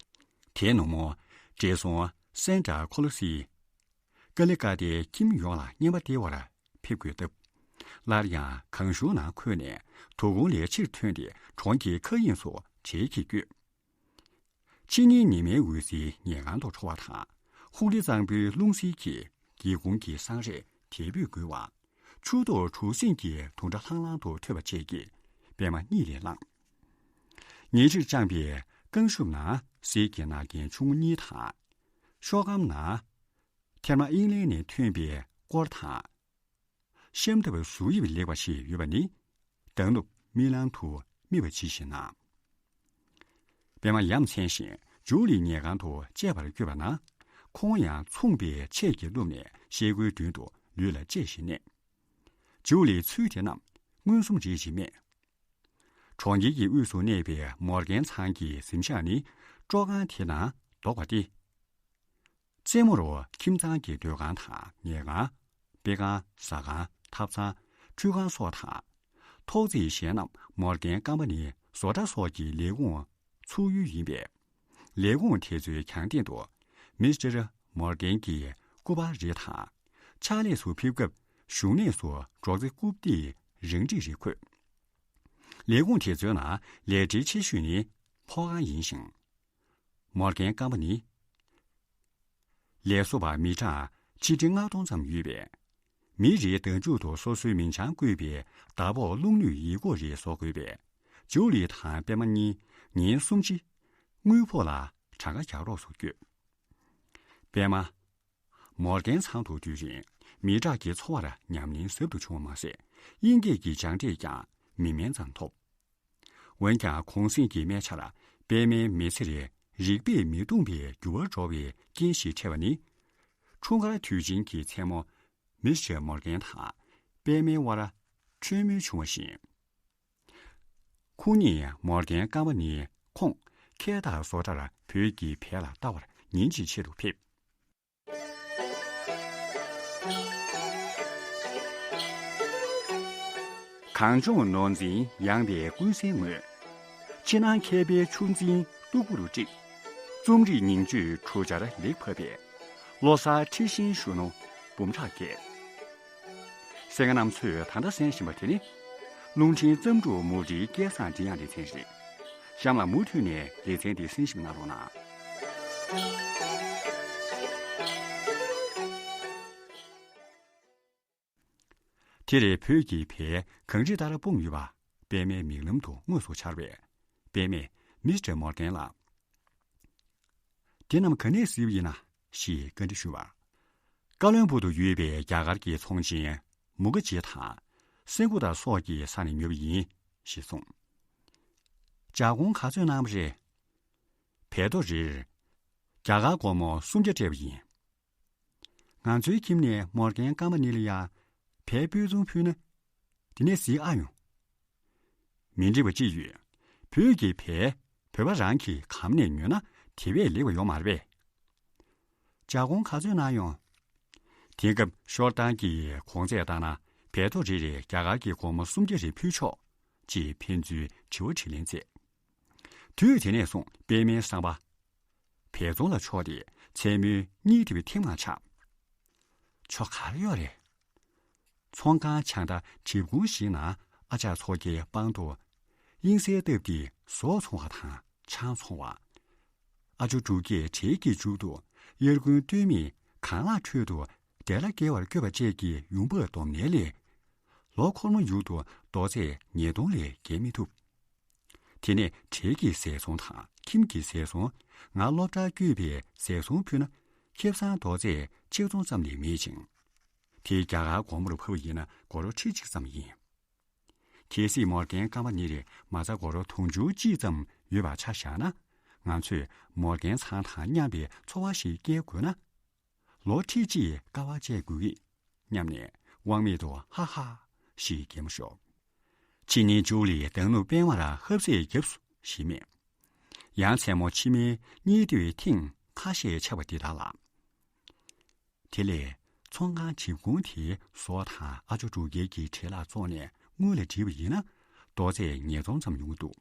དེའི་ནུབ་མོ་བགྲེས་སོང་སན་ཏྲ་ཁོ་ལོ་སི། ཀ་ལི་ཀ་ཏའི་ཁྱིམ་ཡོངས་ལ་རྔན་པ་སྟེར་བར་ཕེབས་དགོས་སྟབས། སླར་ཡང་གང་ཞུང་ནང་འཁོད་ནས་དོ་དགོང་ལས་ཕྱིར་ཐོན་ཏེ་གྲོང་ཁྱེར་མཁའ་དབྱིངས་སུ་གྲལ་གྱིས་བསྐྱོད། ཕྱི་ཉིན་ཉི་མའི་འོད་ཟེར་ཉལ་ཁང་དུ་འཕྲོ་བ་དང་། ཧུག་ལི་གཙང་པོའི་རླུང་བསིལ་གྱིས་སྒེའུ་ཁུང་གི་སྲང་རས་དལ་བུས་འགུལ་བ། ཆུ་ཐོག་གྲུ་གཟིངས་ཀྱི་དུང་སྒྲ་ལྷང་ལྷང་དུ་ཐོས་པ་བཅས་ཀྱིས་པད་མ་གཉིད་ལས་བསླངས། ཉལ་ཕྱིར་དཔྱངས་པའི་རྐང་ཤུབས་ནང་གསེར་གྱི་རྣ་རྒྱན་ཆུང་ངུ་གཉིས་དང་། ཤོག་སྒམ་ནང་ཐེར་མ་ཨིང་ལན་ནས་ཐོན་པའི་སྐོར་དང་། ཤམ་ཐབས་བཟོ་དབྱིབས་ལེགས་པ་ཞིག་ཡོད་པ་ནི། མདང་ནུབ་རྨི་ལམ་དུ་རྨིས་པ་ཇི་བཞིན་ན། པད་མ་ཡ་མཚན་ཞིང་ཇུ་ལི་ཉལ་ཁང་དུ་བཅར་བར་བསྐྱོད་པ་ན། ཁོང་ཡང་མཚུངས་པའི་ཆས་ཀྱིས་བཀླུབས་ནས་ཤེལ་སྒོའི་མདུན་དུ་ལུས་ལ་བཅད་བཞིན་གནས། ཇུ་ལིའི་ཚུལ་དེ་རྣམས་མངོན་སུམ་རེད་ཅེས་སྨྲས། གྲོང་ཁྱེར་གྱི་དབུས་སུ་གནས་པའི་མོར་གན་ཚང་གི་གཟིམ་ཤག་ནི་སྤྲོ་ཁང་དེ་ནང་ལྡོག་པ་སྟེ། རྩེ་མོར་ཁྱིམ་ཚང་གི་སྡོད་ཁང་དང་ཉལ་ཁང་། དཔེ་ཁང་། ཟ་ཁང་། ཐབ་ཚང་། ཁྲུས་ཁང་སོགས་དང་། ཐོག་བརྩེགས་གཞན་རྣམས་མོར་གན་སྐར་མ་ནི་བཟོ་གྲྭ་སོགས་ཀྱི་ལས་ཁུངས་ཚུགས་ཡུལ་ཡིན་པས། ལས་ཁུངས་དེ་ཚོའི་གྱང་སྟེང་དུ་མིས་ཊར་མོར་གན་གྱི་སྐུ་པར་རེ་དང་། ཕྱག་ལས་སུ་ཕེབས་སྐབས་བཞུགས་གནས་སུ་སྒྲོག་ཙེ་རྐུབ་སྟེགས་རང་འགྲིག་རེ་འཁོད། ལས་ཁུངས་དེ་ཚོའི་ནང་ལས་བྲེལ་ཆེ་ཤོས་ནི་ཕོ་ཁང་ཡིན་ཞིང་། མོར་གན་སྐར་མ་ནི། ལས་བཟོ་པ་མི་གྲངས་ཆིག་ཁྲི་ལྔ་སྟོང་ཙམ་ཡོད་པས། མི་རེའི་ཟླ་མཇུག་ཏུ་སོ་སོའི་མིང་བྱང་བཀོད་པའི་ཟླ་ཕོགས་རླུང་ནུས་ཡིག་སྐོགས་རེ་བཟོ་དགོས་པས། ཇུ་ལི་དང་པད་མ་གཉིས་ཉིན་གསུམ་གྱི་དངུལ་ཕོགས་ལ་གྲངས་ཀ་རྒྱག་རོགས་སུ་བསྐྱོད། པད་མ། མོར་གན་ཚང་དུ་སྡོད་རིང་མི་དྲག་གི་འཚོ་བར་ཉམས་ལེན་ཟབ་ཏུ་བྱུང་བ་མ་ཟད། དབྱིན་སྐད་ཀྱི་སྦྱངས་འབྲས་ཀྱང་མི་དམན་ཙམ་ཐོབ། འོན་ཀྱང་གུང་གསེང་གི་སྨད་ཆར་པད་མའི་མི་ཚེར་རིག་པས་མི་གཏུམ་པའི་འགྱུར་བ་འགྲོ་བའི་རྐྱེན་ཞིག་འཕྲད་པ་ནི། འཁྲུངས་སྐར་དུས་ཆེན་གྱི་མཚན་མོ། མིས་ཊར་མོར་གན་དང་པད་མའི་དབར་འཕྲོས་མོལ་བྱུང་བ་བཞིན། ཁོང་གཉིས་མོར་གན་སྐར་མ་ནི་ཁོང་ཁལ་དང་བཟོ་གྲྭར་བོད་ཀྱི་བལ་ལ་ལྟ་བར་ཉིན་གཅིག་ཆེད་དུ་ཕེབས། གངས་ལྗོངས་ནོར་འཛིན་ཡངས་པའི་ཀུན་གསལ་ངོས། ཕྱི་ནང་མཁས་པའི་ཆུ་འཛིན་སྟུག་པོ་རུ་དཀྲིས། རྩོམ་རིག་ཉིང་བཅུད་གྲུ་ཆར་ལེགས་ཕབ་པས། བློ་གསར་འཁྲི་ཤིང་གཞོན་ནུ་འབུམ་ཕྲག་བརྒལ། གསན་མཁན་རྣམ་ཚོས་ད་ལྟ་གསན་བཞིན་པ་དེ་ནི། རླུང་འཕྲིན་བརྩམས་སྒྲུང་མུ་འབྲེལ་སྐལ་བཟང་མགྲིན་དབྱངས་ལེ་ཚན་རེད། གཤམ་ལ་མུ་མཐུད་ནས་ལེ་ཚན་འདི་གསན་ཞིབ་གནང་རོགས་གནང་། དེར་བོད་ཀྱི་བལ་གངས་རི་ལྟར་སྤུངས་ཡོད་པ་པད་མའི་མིག་ལམ་དུ་དངོས་སུ་འཆར་བས། པད་མས་མིས་ཊར་མོར་གན་ལ། དེ་རྣམས་ག་ནས་གཟིགས་པ་ཡིན་ན་ཞེས་བཀའ་འདྲི་ཞུས་པར། ཀ་ལོན་སྦུག་ཏུ་ཡོད་པའི་རྒྱ་གར་གྱི་ཚོང་ཆེན་མུ་ཁ་ཇི་དང་སེན་གུ་ཏ་སོགས་ཀྱི་ས་ནས་ཉོས་པ་ཡིན་ཞེས་གསུངས། ལྗགས་སྐོང་ག་ཚོད་གནང་བ་རེད། བལ་ཏོ་རེར་རྒྱ་གར་སྒོར་མོ་སུམ་བརྒྱ་སྤྲད་པ་ཡིན། ང་ཚོའི་ཁྱིམ་ནས་མོར་གན་སྐར་མ་གཉིས་ལ་ཡང་བལ་སྤོས་ཐུང་ཕུལ་ན། དེ་ནས་གཟིགས་ཨ་ཡོང་། མི་འགྲིག་པ་ཅི་ཡོད། བོད་ཀྱི་བལ་བོད་པ་རང་གི་གམ་ནས་ཉོས་ན་དེ་བས་ལེགས་པ་ཡོད་མ་རེད་པས། ལྗགས་སྐོང་ག་ཚོད་གནང་ཡོང་། དེང་སྐབས་ཤོར་ཐང་གི་གོང་ཚད་ལྟར་ན་བལ་ཏོ་རེ་རེར་རྒྱ་གར་གྱི་སྒོར་མོ་སུམ་བརྒྱ་རེ་ཕུལ་ཆོག་ཅེས་ཕན་ཚུན་དྲི་བ་དྲིས་ལན་མཛད། དུས་དེ་ནས་བཟུང་པད་མའི་བསམ་པ། བལ་ཚོང་ལ་ཕྱོགས་ཏེ་མཚན་མོའི་གཉིད་དེ་བའི་ཐེངས་མང་ཆགས། ཆོ་ག་རེ་ཡོད་རེད། ཚོང་ཁང་བྱང་མཐའ་གྲིབ་ཁུང་ཞིག་ནང་ཨ་ཅག་མཚོ་རྒྱལ་པང་དུ་དབྱིངས་གསལ་སྟབས་ཀྱིས་ཟོག་འཚོང་བ་དང་ཆང་འཚོང་བ། ཨ་ཇོ་འབྲུག་རྒྱས་གྲལ་གྱི་མཇུག་ཏུ་དབྱར་དགུན་སྟོད་སྨད་གང་ལག་ཁྲོད་དུ་བདེ་ལ་སྐྱེལ་བར་བསྐྱོད་པ་བཅས་ཀྱི་ཡོང་འབབ་བསྡོམས་ནས་ལས། ལོ་འཁོར་མོ་ཡུག་ཏུ་རྡོག་རྫས་ཉིས་སྟོང་ལས་བརྒལ་མི་ཐུབ། དེ་ནས་གྲལ་གྱི་ཟས་ཚོང་དང་ཁྱིམ་གྱི་ཟས་ཚོང་། ང་སློབ་གྲྭར་བསྐྱོད་པའི་ཟས་ཚོང་ཕུལ་ན་ཁེ་བཟང་རྡོག་རྫས་ཆིག་སྟོང་ཙམ་ལས་མེད་ཅིང་། དེ་རྒྱ་གར་སྒོར་མོར་ཕབ་པ་ཡིན་ན་སྒོར་ཁྲི་གཅིག་ཙམ་ཡིན། གལ་སྲིད་མོར་གན་སྐར་མ་གཉིས་རེ་མ་རྩ་སྒོར་དུང་ཕྱུར་གཅིག་ཙམ་ཡོད་པ་ཆ་བཞག་ན། ང་ཚོས་མོར་གན་ཚང་དང་མཉམ་པའི་འཚོ་བ་ཞིག་སྐྱེལ་དགོས་ན། ལོ་ཁྲི་གཅིག་དཀའ་བ་སྤྱད་དགོས་ཀྱི་སྙམ་ནས་དབང་མེད་དུ་ཧ་ཧ་ཞེས་གད་མོ་ཤོར། ཕྱི་ཉིན་ཇུ་ལིས་མདང་ནུབ་པད་མར་ཧབ་སེ་བརྒྱབ་སོང་ཞེས་སྨྲས། ཡང་མཚན་མོ་ཕྱི་མའི་གཉིད་དུས་ཐེངས་ཁ་ཤས་ཆགས་པ་འདི་དག་ལ། དེ་ལས་ཚོང་ཁང་གྲིབ་ཁུང་དེའི་ཟོག་དང་ཨ་ཇོ་འབྲུག་རྒྱལ་གྱི་ཁྲལ་ལག་བཙོངས་ནས་དངུལ་ལ་བསྒྲིལ་བ་ཡིན་ན་རྡོག་རྫས་ཉིས་སྟོང་ཙམ་ཡོང་གི་འདུག་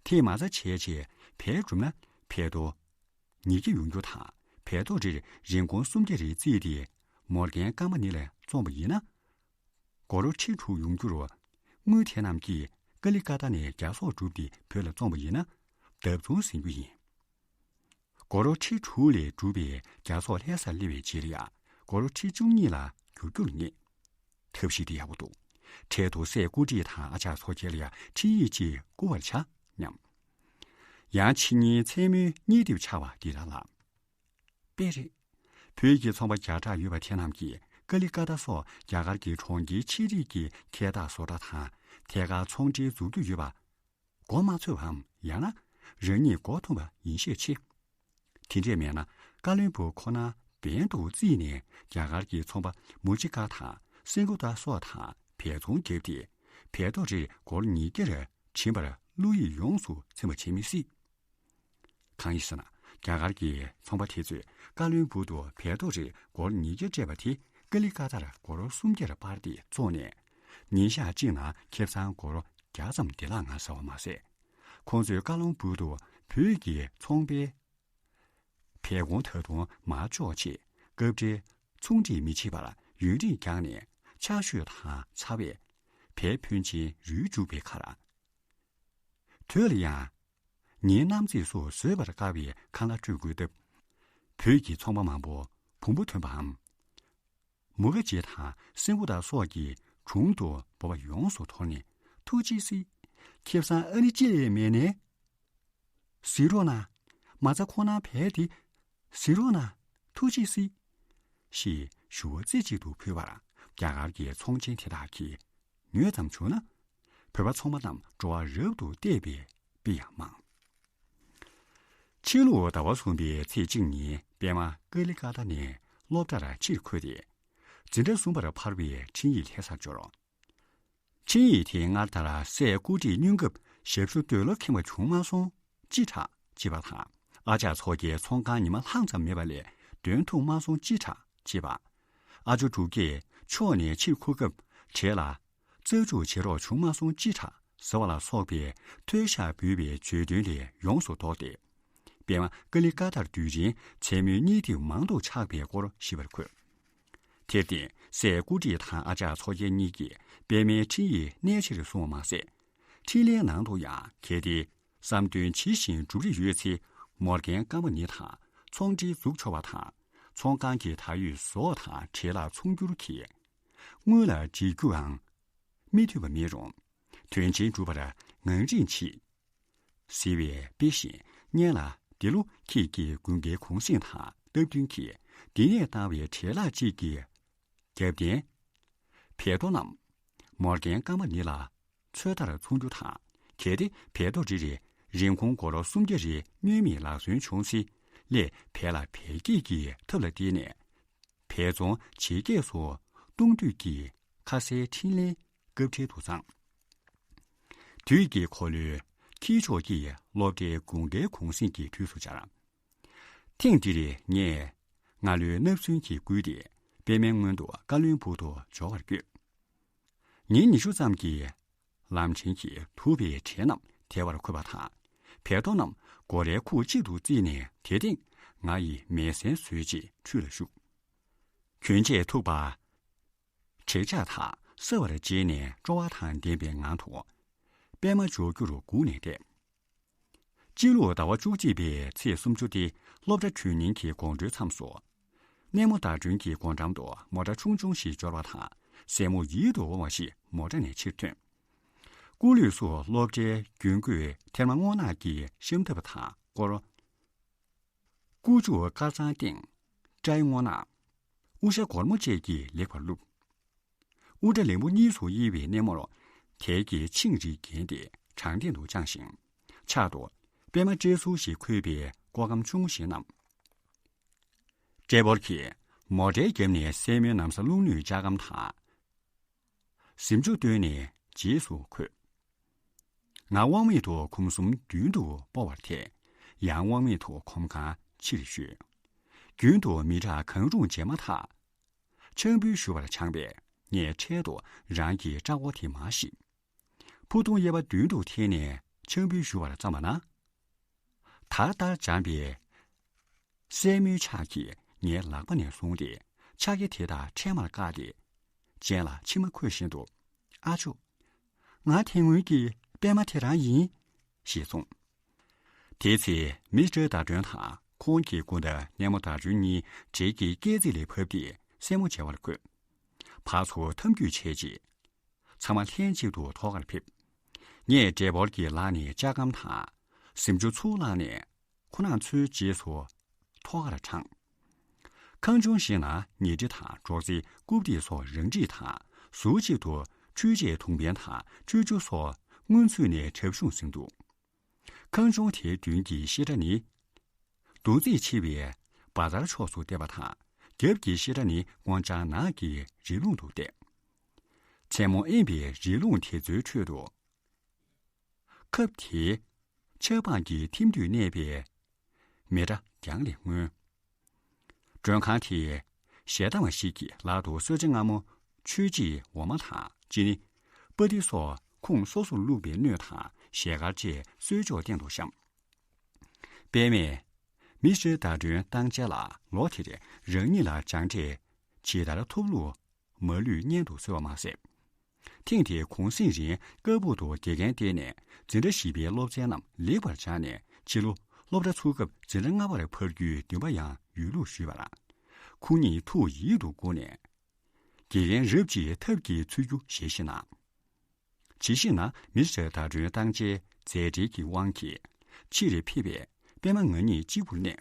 དེས་མ་རྩ་བྱས་རྗེས་བལ་བསྒྲུབས་ན་བལ་ཏོ་ཉིས་བརྒྱ་ཡོང་རྒྱུ་དང་། བལ་ཏོ་རེར་རིན་གོང་སུམ་བརྒྱ་རེ་བརྩིས་ཏེ་མོར་གན་སྐར་མ་གཉིས་ལ་བཙོངས་པ་ཡིན་ན། སྒོར་ཁྲི་དྲུག་ཡོང་རྒྱུ་རུ། དངུལ་དེ་རྣམས་ཀྱིས་ཀ་ལི་ཀ་ཏ་ནས་བརྒྱ་ཟོག་བསྒྲུབས་ཏེ་བོད་ལ་བཙོངས་པ་ཡིན་ན། བརྡབ་བཙོང་ཟིན་རྒྱུ་ཡིན། སྒོར་ཁྲི་དྲུག་ལས་གྲུབ་པའི་བརྒྱ་ཟོག་ལྷ་སར་སླེབས་པའི་རྗེས་ལ་ཡང་སྒོར་ཁྲི་བཅུ་གཉིས་ལ་འགྱུར་རྒྱུར་ངེས། ཐབས་ཤེས་འདི་ཡག་པོ་འདུག་འཕྲལ་དུ་སྲས་སྐུ་བགྲེས་དང་ཨ་ཅག་མཚོ་རྒྱལ་ལ་ཡང་ཁྲིད་ཡིག་ཅིག་བསྐུར་བར་བྱ་སྙམ། ཡང་ཕྱི་ཉིན་མཚན་མོའི་གཉིད་དེ་ཆགས་པ་འདི་དག་ལ། དཔེ་རེད། བོད་ཀྱི་ཚོང་པ་བརྒྱ་ཕྲག་ཡོད་པ་དེ་རྣམས་ཀྱིས་ ཀ་ལི་ཀ་ཏ་སོགས་རྒྱ་གར་གྱི་གྲོང་ཁྱེར་ཆེ་རིགས་ཀྱི་ཁལ་འཐག་བཟོ་གྲྭ་དང་ཐད་ཀར་ཚོང་འབྲེལ་འཛུགས་ཀྱི་ཡོད་པ། མགོ་མ་ཚོས་པའམ་ཡང་ན་རང་ཉིད་མགོ་འཐོམས་པ་ཡིན་ཤས་ཆེ། དེ་འདྲས་མེད་ན་ཀ་ལོན་སྦུག་ཁོ་ན་འབེན་དུ་བརྩིས་ནས་རྒྱ་གར་གྱི་ཚོང་པ་མུ་ཅི་ཀ་དང་སེང་གོ་ཏ་སོགས་དང་བལ་ཚོང་བརྒྱབ་སྟེ་བལ་ཏོག་རེར་སྒོར་ཉིས་བརྒྱར་བྱིན་པར་བློ་ཡིད་ཡོངས་སུ་ཚིམ་པ་བྱེད་མི་སྲིད། གང་ཡིན་ཟེར་ན། རྒྱ་གར་གྱི་ཚོང་པ་དེ་ཚོས་ཀ་ལོན་སྦུག་ཏུ་བལ་ཏོག་རེར་སྒོར་ཉིས་བརྒྱ་སྤྲད་པ་དེ་ཀ་ལི་ཀ་ཏར་སྒོར་སུམ་བརྒྱར་སྤར་ཏེ་བཙོངས་ནས། ཉིན་ཞག་གཅིག་ནང་ཁེ་བཟང་སྒོར་བརྒྱ་ཙམ་བདེ་བླག་ངང་ཟ་བ་མ་ཟད། ཁོང་ཚོས་ཀ་ལོན་སྦུག་ཏུ་བོད་ཀྱི་ཚོང་པའི་བལ་གོང་ད་དུང་མར་གཅོག་ཆེད་སྐབས་འབྲེལ་ཚོང་འབྲེལ་མི་བྱེད་པར་ཡུན་རིང་བརྒྱངས་ནས་ཆར་ཞོད་དང་ཚ་བས་བལ་ཕོན་ཆེན་རུལ་འཇུག་པའི་ཁར། དུས་ལ་ཡང་། ཉིན་གནམ་ཚིགས་སུ་བཟོད་པར་དཀའ་བའི་ཁ་ལག་སྤྲོད་དགོས་སྟབས། བོད་ཀྱི་ཚོང་པ་མང་པོ་བོང་བུ་ཐོན་པའམ། མུ་ཁ་ཇེ་དང་སེང་གོ་ཏ་སོགས་ཀྱི་དྲུང་དུ་འབོ་བ་ཡོངས་སུ་དོར་ནས་ཐུགས་རྗེ་གཟིགས། ཁེ་བཟང་ཨ་ནི་ཅི་ལས་མེད་ནས། གཟིགས་རོགས་གནང་། མ་རྩ་ཁོ་ན་བལ་དེ། གཟིགས་རོགས་གནང་། ཐུགས་རྗེ་གཟིགས། ཞེས་ཞུ་བ་རྩེ་གཅིག་ཏུ་ཕུལ་བར་རྒྱ་གར་གྱི་ཚོང་ཆེན་དེ་དག་གིས་ཉོས་ཙམ་བྱུང་ན། བོད་པ་ཚོང་པ་རྣམས་འགྲོ་བ་རབ་ཏུ་བལྟས་པའི་དཔེ་ཡང་མང་། ཕྱི་ལུགས་ཟླ་བ་གསུམ་པའི་ཚེས་གཅིག་ཉིན་པད་མ་ཀ་ལི་ཀ་ཏ་ནས་སློབ་གྲྭར་ཕྱིར་འཁོད་དེ། འཛིན་གྲྭ་གསུམ་པར་འཕར་བའི་འཕྲིན་ཡིག་ལྷེ་སར་འབྱོར། འཕྲིན་ཡིག་དེ་སྔར་ལྟར་སྲས་སྐུ་བགྲེས་སྙུང་སྐབས་ཞབས་ཞུ་འདོད་བློ་ཁེངས་པ་བྱུང་མ་སོང་ཅི་དྲག་ཅེས་པ་དང་། ཨ་ཅག་མཚོ་རྒྱལ་ཚོང་ཁང་ཉི་མ་ལྷག་ཙམ་མེད་པ་ལས་འདོན་ཐུབ་མ་སོང་ཅི་དྲག་ཅེས་པ། ཨ་ཇོ་འབྲུག་རྒྱས་ཕྱོགས་ནས་ཕྱིར་འཁོར་སྐབས་གྲལ་ལ་རྩ་འཇུག་བྱེད་རོགས་བྱུང་མ་སོང་ཅི་དྲག་ཟེར་བ་ལ་སོགས་པའི་མཐོལ་བཤགས་འབུལ་བའི་བརྗོད་དོན་ལས་ཡོངས་སུ་ལྡོག་སྟེ། པད་མ་ཀ་ལི་ཀ་ཏར་སྡོད་རིང་མཚན་མོའི་གཉིད་ཐིབས་མང་དུ་ཆགས་པའི་སྐོར་ཞིབ་པར་འཁོད། དེར་བརྟེན་སྲས་སྐུ་བགྲེས་དང་ཨ་ཅག་མཚོ་རྒྱལ་གཉིས་ཀྱིས་པད་མའི་འཕྲིན་ཡིག་གནད་ཆེར་བཟུང་བ་མ་ཟད། འཕྲིན་ལན་ནང་དུ་ཡང་གལ་ཏེ་བསམ་དོན་ཇི་བཞིན་འགྲུབ་རེ་ཡོད་ཚེ་མོར་གན་སྐར་མ་ཉིན་དང་ཚོང་འབྲེལ་འཛུགས་ཆོག་པ་དང་། ཚོང་ཁང་གི་ད་ཡོད་བཟོ་བ་དང་བྲེལ་ལ་ཚོང་སྒྱུར་གྱིས་དངུལ་ལ་འཇིགས་རྒྱུའང་མི་ཐུབ་པ་མེད་རུང་། དོན་ཆེན་སྒྲུབ་པར་ངང་རིང་མཆིས། ཟེར་བའི་དཔེ་བཞིན་སྔོན་ལ་འདི་ལོ་ཁྱེད་ཀྱིས་དགུན་ཁའི་གུང་གསེང་དང་སྟབས་བསྟུན་གྱིས་འདི་ནས་བཏང་བའི་བྲེལ་ལག་ཅིག་གི་རྒྱབ་རྟེན་བལ་ཏོག་རྣམས་མོར་གན་སྐར་མ་ཉིན་ལ་ཚོད་ལྟར་འཚོང་རྒྱུ་དང་། གལ་ཏེ་བལ་ཏོག་རེ་རེ་རིན་གོང་སྒོར་སུམ་བརྒྱ་རེ་སྔོན་མེད་ལག་སོན་བྱུང་ཚེ་སླད་བལ་ལ་བལ་སྐྱེད་ཀྱི་ཐབས་ལ་བརྟེན་ནས་བལ་བཙོང་ཇེ་རྒྱས་སུ་གཏོང་འདོད་ཀྱི་ཁ་གསལ་འཕྲིན་ལན་སྐབས་འཕྲལ་དུ་བརྫངས། དུས་ཀྱི་འཁོར་ལོའི་འཁྱིལ་ཕྱོགས་ཀྱིས་སློབ་གྲྭའི་དགུན་ཁའི་གུང་གསེང་གི་དུས་སུ་སྦྱར། ཐེངས་འདིར་ངས་སྔ་ལོའི་བརྣབ་སེམས་ཀྱིས་བསྐུལ་ཏེ་པད་མའི་སྔོན་དུ་ཀ་ལོན་སྦུག་ཏུ་འབྱོར་བར་བསྐྱོད། ཉིན་ཉི་ཤུ་ཙམ་གྱི་ལམ་ཕྲན་གྱིས་དུ་བའི་བྲེ་རྣམས་དལ་བར་ཁུག་པ་དང་། བལ་ཏོག་རྣམས་སྒོ་རའི་ཁུག་གཅིག་ཏུ་བརྩིས་ནས་དེ་སྟེང་ང་ཡི་མལ་གཟན་བཟོས་རྗེས་ཁྲུས་ལ་ཞུགས། གྱོན་ཆས་འཐུག་པ། བྲེག་ཆག་དང་སྲ་བར་བརྗེས་ནས་སྤྲོ་བ་དང་ལྡན་པའི་ངང་དུ། པད་མ་འཇོག་རྒྱུར་སྒུག་ནས་བསྡད། སྤྱི་ལོ་ཟླ་བ་བཅུ་གཅིག་པའི་ཚེས་སུམ་ཅུ་སྟེ་སློབ་གྲྭ་གྲོལ་ཉིན་གྱི་དགོང་དྲོའི་མཚམས་སུ། སྣེ་མོ་ཟླ་སྒྲོན་གྱི་སྒོ་འགྲམ་དུ་མོ་ཊ་ཆུང་ཆུང་ཞིག་འབྱོར་བ་དང་། སྲས་མོ་ཡིད་དུ་འོང་བ་ཞིག་མོ་ཊ་ནས་ཕྱིར་ཐོན། སྐུ་ལུས་སུ་སློབ་གྲྭའི་གྱོན་གོས་ཐེར་མ་སྔོ་ནག་གི་ཤམ་ཐབས་དང་སྐོར། ཀུ་ཅོ་དཀར་གཙང་སྟེང་སྐྲ་སྔོ་ནག་དབུ་ཞྭ་སྒོར་མོ་བཅས་ཀྱིས་ལེགས་པར་བཀླུབས། དབུ་སྐྲ་ལེབ་མོ་གཉིས་སུ་དབྱེ་བའི་སྣེ་མོར་དལ་གྱིས་ཆིངས་རིས་བརྒྱན་ཏེ་དྲང་སྟེང་དུ་དཔྱངས་ཤིང་། ཕྱག་ཏུ་པད་མ་སྤྲེལ་ཟུར་ཞིག་འཁོད་པའི་ཀོ་སྒམ་ཆུང་ངུ་ཞིག་བསྣམས། ཏྲེ་བོར་གྱིས་མོ་ཊའི་རྒྱབ་ནས་སྲས་མོའི་ན་བཟའ་བླུག་སྣོད་ལྕགས་སྒམ་དང་། གཟིམ་ཆུང་བཏོན་ནས་རྗེས་སུ་འཁོད། ང་དབང་མེད་དུ་ཁུང་གསུམ་མདུན་དུ་སྤོ་བར་ཐལ། ཡང་དབང་མེད་དུ་གོམ་གང་ཕྱིར་བཞོན། རྒྱུན་དུ་མི་དྲག་གང་རུང་མཇལ་མ་ཐག་ཕྱག་འབུལ་ཞུ་བར་འཆང་བས་ངས་འཕྲལ་དུ་རང་གི་སྐྲ་སྒོ་དེ་མར་བཤིག་ཕུ་ཐུང་གཡས་པ་མདུན་དུ་འཐེན་ནས་ཕྱག་འབུལ་ཞུ་བར་བརྩམས་པ་ན། དར་ལྟར་འཇམ་པའི་སྲས་མོའི་ཕྱག་གིས་ངའི་ལག་པ་ནས་བཟུང་སྟེ་ཕྱག་གཡས་དེ་དག་འཕྲལ་མར་བཀག་སྟེ། སྤྱན་ལ་མཆི་མ་འཁོལ་བཞིན་དུ། ཨ་ཇོ། ང་དེ་སྔོན་གྱི་པད་མ་དེ་རང་ཡིན། ཞེས་གསུངས། དེའི་ཚེ་མི་ཊར་ཟླ་སྒྲོན་དང་ཁོང་གི་སྐུ་ཟླ་སྣེ་མོ་ཟླ་སྒྲོན་གཉིས་འདྲེ་གི་སྐེ་རྩེ་ལས་བབས་ཏེ་སྲས་མོ་མཇལ་བར་བསྐོས། ཕར་ཚུར་འཐམ་འཁྱུད་བྱས་རྗེས། ཚང་མ་ལྷན་ཅིག་ཏུ་ཐོག་ཁར་ཕེབས། ངས་ཏྲེ་བོར་གྱི་ལག་ནས་ལྕགས་སྒམ་དང་། གཟིམ་ཆུང་ཚུར་བླངས་ནས་ཁོ་རང་ཚོའི་རྗེས་སུ་ཐོག་ཁར་དྲངས། ཁང་ཆུང་ཞིག་ནང་ཉལ་ཁྲི་དང་སྒྲོག་ཙེ། རྐུབ་སྟེགས་སོགས་རང་འཁྲིས་དང་། ཟུར་གཅིག་ཏུ་འཕྲུལ་ཆས་དུང་ཕན་དང་འཕྲུལ་ཆུ་སོགས་སྔོན་ཚུད་ནས་གྲབས་གཞུང་ཟིན་འདུག་ཁང་ཆུང་དེའི་མདུན་གྱི་བཤད་གྲྭ་ནི། རྡོ་རྩིག་ཕྱེ་བའི་བ་ཛར་ཕྱོགས་སུ་བལྟས་པ་དང་། རྒྱབ་ཀྱི་བཤད་གྲྭ་ནི་སྔོ་ལྗང་ནག་གི་རི་ཀླུང་དུ་བལྟས། མཚན་མོ་དབེན་པའི་རི་ཀླུང་དེ་ཚོའི་ཁྲོད་དུ། ཁབ་དེའི་ཆབ་འབངས་ཀྱི་ཐིམ་དུས་གནས་པའི་མེ་སྒྲ་རྒྱང་ལས་མངོན། མགྲོན་ཁང་དེའི་ཞལ་གདམས་པ་ཞིག་གི་ལག་ཏུ་གསོལ་ཇ་མངར་མོ། མཆོད་ཕྱིའི་འོ་མ་དང་ཅི་ནི། པ་ཏི་སོགས་ཁོངས་སོ་སོར་བླུགས་པའི་སྣོད་དང་ཞལ་དཀར་བཅས་གསོལ་ལྕོག་སྟེང་དུ་བཤམས། པདྨས་མི་ཞིག་བདག་མགྲོན་བཏང་བྱས་ལ། ལོ་དེར་རང་ཉིད་ལ་སྦྱངས་འབྲས་ཇི་ལྟར་ཐོབ་ལུགས་མ་ལུས་སྙན་དུ་གསོལ་བ་མ་ཟད། ཐེངས་དེའི་གུང་གསེང་རིང་ཀ་སྦུག་ཏུ་དགེ་རྒན་བསྟེན་ནས་འཛིན་གྲྭ་བཞི་པའི་སློབ་ཚན་རྣམས་ལེགས་པར་སྦྱངས་ནས། ཕྱི་ལོ་སློབ་གྲྭ་ཚུགས་སྐབས་འཛིན་གྲྭ་ལྔ་པར་འཕར་རྒྱུའི་འདུན་པ་ཡང་ཡོད་ལུགས་ཞུས་པ་ལ། ཁོང་ཉིད་ཐུགས་ཡིད་དུ་འོང་ནས། དགེ་རྒན་རབ་ཀྱི་ཐབས་ཀྱིས་འཚོལ་རྒྱུ་ཞལ་བཞེས་གནང་། ཇི་ཞིག་ན་མི་ཞིག་བདག་མགྲོན་བཏང་བྱས་མཛད་འཕྲིན་གྱི་དབང་གིས་ཕྱིར་ཕེབས་པས་པདྨ་ང་གཉིས་གཅིག་པུར་གནས།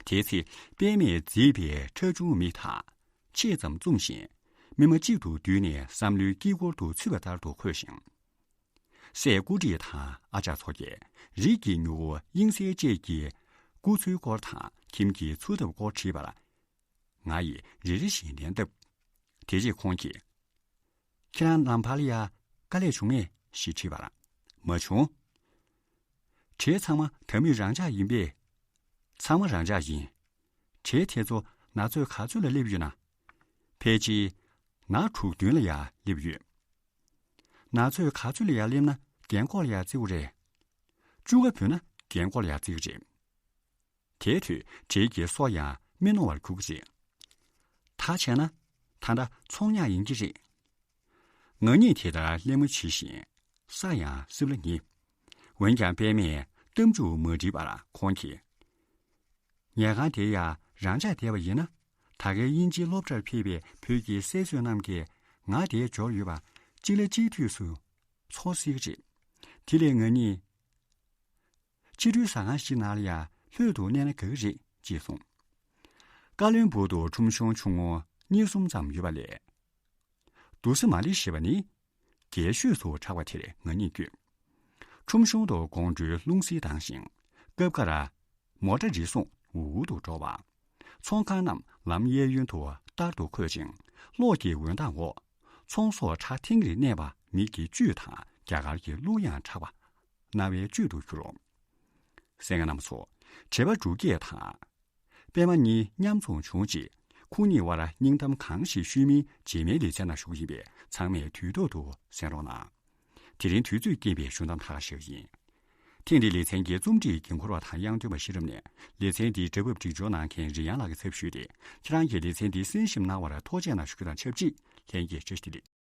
དེའི་ཚེ་པདྨས་མཛེས་པའི་ཁྲ་ཆུང་མིག་དང་ཕྱེད་ཙམ་བཙུམས་ཤིང་། སྨིན་མ་གཅིག་ཏུ་བསྡུས་ནས་བསམ་བློའི་དཀྱིལ་འཁོར་དུ་ཚུད་པ་ལྟར་དུ་འཁོད་ཞིང་། སྲས་སྐུ་བགྲེས་དང་ཨ་ཅག་མཚོ་རྒྱལ། རིགས་ཀྱི་མྱུ་གུ་དབྱིངས་གསལ་བཅས་ཀྱི་སྐུ་ཚུལ་སྐོར་དང་ཁྱིམ་གྱི་འཚོ་ཐབས་སྐོར་དྲིས་པ་ལ། ང་ཡིས་རེ་རེ་བཞིན་ལན་བཏབ། དེ་རྗེས་ཁོང་གིས། ཁྱེད་རང་ལམ་བར་ལ་ཡ་དཀའ་ལས་བྱུང་ངས་ཞེས་དྲིས་པར། མ་བྱུང་། གྲས་ཚང་མ་ད་མུས་རང་འཇགས་ཡིན་པས། ཚང་མ་རང་འཇགས་ཡིན། གྲས་དེ་ཚོ་ན་ཚོད་ག་ཚོད་ལ་སླེབས་ཡོད་ན། ཕལ་ཆེར་ན་དྲུག་བདུན་ལ་ཡ་སླེབས་ཡོད། ན་ཚོད་ག་ཚོད་ལ་ཡ་སླེབས་ན་རྒན་འཁོགས་ལ་ཡ་བརྩི་དགོས་རེད། བཅུ་ག་བུད་ན་རྒན་འཁོགས་ལ་ཡ་བརྩི་གི་རེད། དེའི་དུས་གྲས་ཀྱི་སོ་ཡང་མི་རྣོ་བར་གྱུར་གྱི་རེད། ད་བྱས་ན་ད་ལྟ་ཚོང་ཉག་ཡིན་གྱི་རེད། ང་གཉིས་དེ་ལྟར་གླེང་མོ་བྱེད་བཞིན་ས་ཡང་སྲིབ་ལ་ཉེ། འོན་ཀྱང་པདྨས་གཏམ་རྒྱུད་མ་འགྲིག་པར་ཁོང་གིས། ཉལ་ཁང་དེ་ཡང་རང་འཇགས་བསྡད་པ་ཡིན་ན། ད་གའི་དབྱིན་ཇིའི་སློབ་གྲྭར་ཕེབས་པའི་བོད་ཀྱི་སྲས་བཙུན་རྣམས་ཀྱིས་ང་དེར་འབྱོར་ཡོད་པ་གཅིག་ལ་གཅིག་དུས་སུ་ཚོར་སྲིད་ཀྱི་རེད། དེ་ལས་ང་གཉིས། ཕྱི་དྲོའི་ཟ་ཁང་ཞིག་ནང་ལ་ཡང་ལྷོད་དུ་གནས་ན་དགའ་གི་རེད་ཅེས་གསུངས། ཀ་བློན་འབུར་དུ་ཁྲོམ་གཞུང་ཆུང་ངུ་གཉིས་གསུམ་ཙམ་ཡོད་པ་ལས། དུ་སི་མ་ལི་ཞེས་པ་ནི་རྒྱལ་ཤོས་སུ་གྲགས་པ་དེར་ང་གཉིས་བསྐྱོད། ཁྲོམ་གཞུང་དུ་དགོང་དྲོའི་རླུང་བསིལ་ལྡང་ཞིང་སྐབས་འགར་མོ་ཊ་རེ་ཟུང་འུར་འུར་དུ་འགྲོ་བ། ཚོང་ཁང་རྣམས་ལམ་གཡས་གཡོན་དུ་ལྟར་དུ་འཁོད་ཅིང་གློག་གི་འོད་མདངས་འོག་ཚོང་ཟོག་ཁྲ་ཐིང་རིང་གནས་པ་མིག་གི་བཅུད་དང་རྒྱ་གར་གྱི་གླུ་དབྱངས་གྲགས་པ་རྣ་བའི་བཅུད་དུ་གྱུར། སེང་གེ་རྣམ་ཚོ་བྲེལ་བ་འབྲུག་སྐྱེས་དང་། པད་མ་གཉིས་མཉམ་འཛོམས་བྱུང་རྗེས་ཁོང་གཉིས་དབར་སྙིང་གཏམ་གང་ཞིག་ཤོད་མིན་རྗེས་མའི་ལེ་ཚན་ནང་ཞུ་གི་ཡིན་པས་ཚང་མས་དུས་ཐོག་ཏུ་གསན་རོགས་གནང་། དེ་རིང་དུས་ཚོད་རྐྱེན་པས་ཞུ་མཚམས་ཐག་བཞག་ཡིན། ཐེངས་འདིའི་ལེ་ཚན་གྱི་རྩོམ་སྒྲིག་འགན་འཁུར་བ་དང་དབྱངས་སྟོན་པ་གཞི་རིམ་ནས་ལེ་ཚན་འདིའི་སྒྲ་ཕབ་སྒྲིག་སྦྱོར་གནང་མཁན་རི་དབྱངས་ལགས་ཀྱི་ཚབ་ཞུས་ཏེ། ཁྱེད་རང་གིས་ལེ་ཚན་འདི་གསན་ཞིབ་གནང་བར་ཐུགས་རྗེ་གནང་ཞུ་རྒྱུ་དང་ཆབས་ཅིག་ལྷན་རྒྱས་བཀྲ་ཤིས་བདེ་ལེགས།